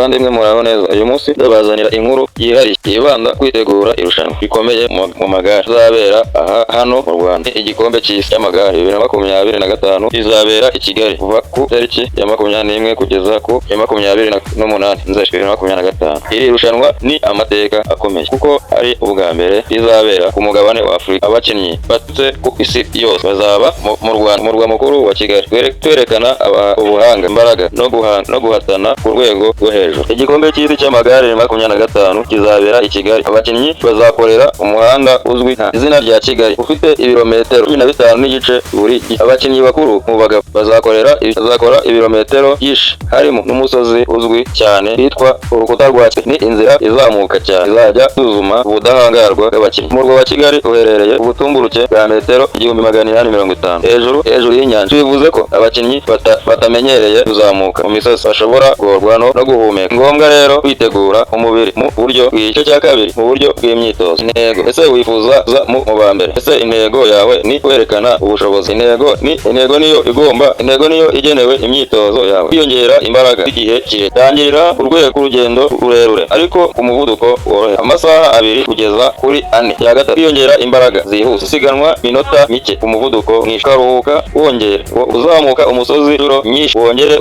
Bavandimwe, muraho neza. Uyu munsi ndabazanira inkuru yihariye yibanda kwitegura irushanwa rikomeye mu magare izabera aha hano mu Rwanda. Igikombe cy'isi cy'amagare 2025 izabera i Kigali kuva ku tariki ya 21 kugeza ku ya 28 Nzeri 2025. Iri rushanwa ni amateka akomeye kuko ari ubwa mbere rizabera ku mugabane wa Afurika. Abakinnyi baturutse ku isi yose bazaba mu Rwanda, murwa mukuru wa Kigali, twerekana ubuhanga, imbaraga no guhatana ku rwego rwo hejuru. Igikombe cy'isi cy'amagare 2025 kizabera i Kigali. Abakinnyi bazakorera umuhanda uzwi nka izina rya Kigali, ufite ibirometero 15.5 buri gice. Abakinnyi bakuru mu bagabo bazakora ibirometero byinshi, harimo n'umusozi uzwi cyane witwa urukuta rwa Kigali. Ni inzira izamuka cyane izajya isuzuma ubudahangarwa bw'abakinnyi. Umurwa wa Kigali uherereye ubutumburuke bwa metero 1850 hejuru y'inyanja. Bivuze ko abakinnyi batamenyereye kuzamuka mu misozi bashobora kugorwa no guhumeka. Ngombwa rero kwitegura umubiri mu buryo bw'igice cya kabiri, mu buryo bw'imyitozo. Intego: ese wifuza kuza mu ba mbere? Ese intego yawe ni kwerekana ubushobozi? Intego niyo igomba, intego niyo igenewe imyitozo yawe. Kwiyongera imbaraga igihe kirekire: tangirira ku rwego rw'urugendo rurerure ariko ku muvuduko woroheje, amasaha 2 kugeza kuri 4. Ya gatatu, kwiyongera imbaraga zihuse: isiganwa minota mike ku muvuduko mwinshi, ukaruhuka, wongera uzamuka umusozi inshuro nyinshi, wongere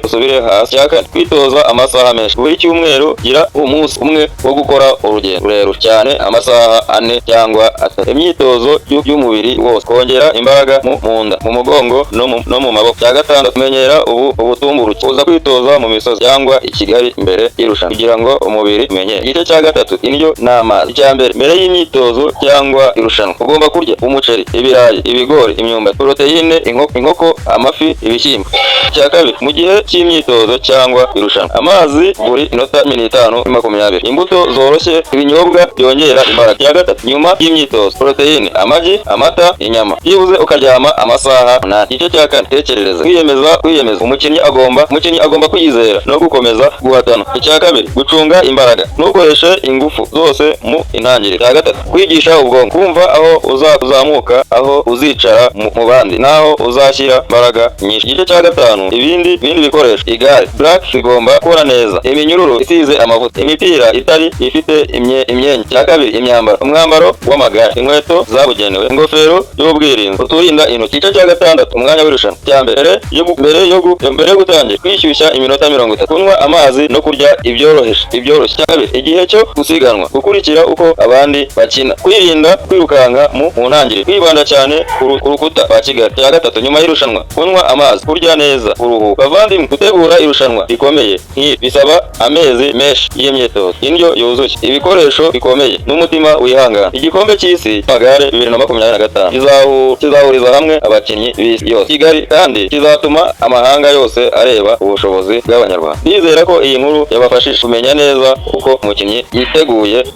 usubire hasi. Icya kane, kwitoza amasaha menshi buri cyumweru. Gira umunsi umwe wo gukora urugendo rurerure cyane, amasaha 4 cyangwa 3. Imyitozo y'umubiri wose, kongera imbaraga mu nda, mu mugongo no mu maboko. Cya gatandatu, kumenyera ubu ubutumburuke: uza kwitoza mu misozi cyangwa i Kigali mbere y'irushanwa kugira ngo umubiri umenyere. Igice cya gatatu, indyo n'amazi. Icya mbere, mbere y'imyitozo cyangwa irushanwa ugomba kurya umuceri, ibirayi, ibigori, imyumbati, poroteyine, inkoko, amafi, ibishyimbo. Icya kabiri, mu gihe cy'imyitozo cyangwa irushanwa, amazi buri inota 15, 20, imbuto zoroshye, ibinyobwa byongera imbaraga. Icya gatatu, nyuma y'imyitozo, poroteyine, amagi, amata, inyama, byibuze ukaryama amasaha 8. Igice cya kane, tekerereza kwiyemeza. Umukinnyi agomba kwiyizera no gukomeza guhatana. Icya kabiri, gucunga imbaraga, ntukoreshe ingufu zose mu intangiriro. Icya gatatu, kwigisha ubwonko, kumva aho uzamuka, aho uzicara mu bandi n'aho uzashyira imbaraga nyinshi. Igice cya gatanu, ibindi bikoresho: igare, brake zigomba gukora neza, iminyururu isize amavuta, imipira itari ifite imyenge. Icya kabiri, imyambaro: umwambaro w'amagare, inkweto zabugenewe, ingofero y'ubwirinzi, uturinda intoki. Igice cya gatandatu, umwanya w'irushanwa. Icya mbere, mbere yo gutangira, kwishyushya iminota 30, kunywa amazi no kurya ibyoroheje ibyoroshye. Icya kabiri, igihe cyo gusiganwa, gukurikira uko abandi bakina, kwirinda kwirukanka mu ntangiriro, kwibanda cyane ku rukuta rwa Kigali. Icya gatatu, nyuma y'irushanwa, kunywa amazi, kurya neza, kuruhuka. Bavandimwe, gutegura irushanwa rikomeye nk'iri bisaba amezi menshi y'imyitozo, indyo yuzuye, ibikoresho bikomeye n'umutima wihangana. Igikombe cy'isi cy'amagare 2025 kizahuriza hamwe abakinnyi b'isi yose Kigali, kandi kizatuma amahanga yose areba ubushobozi bw'Abanyarwanda. Ndizera ko iyi nkuru yabafashije kumenya neza uko umukinnyi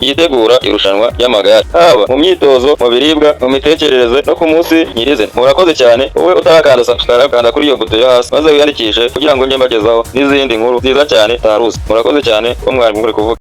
yitegura irushanwa ry'amagare, haba mu myitozo, mu biribwa, mu mitekerereze no ku munsi nyirizina. Murakoze cyane. Wowe utarakanda subscribe, kanda kuri iyo buto yo hasi maze wiyandikishe kugira ngo njye mbagezaho n'izindi nkuru nziza cyane utaruzi. Murakoze cyane ko mwari muri kuvuga.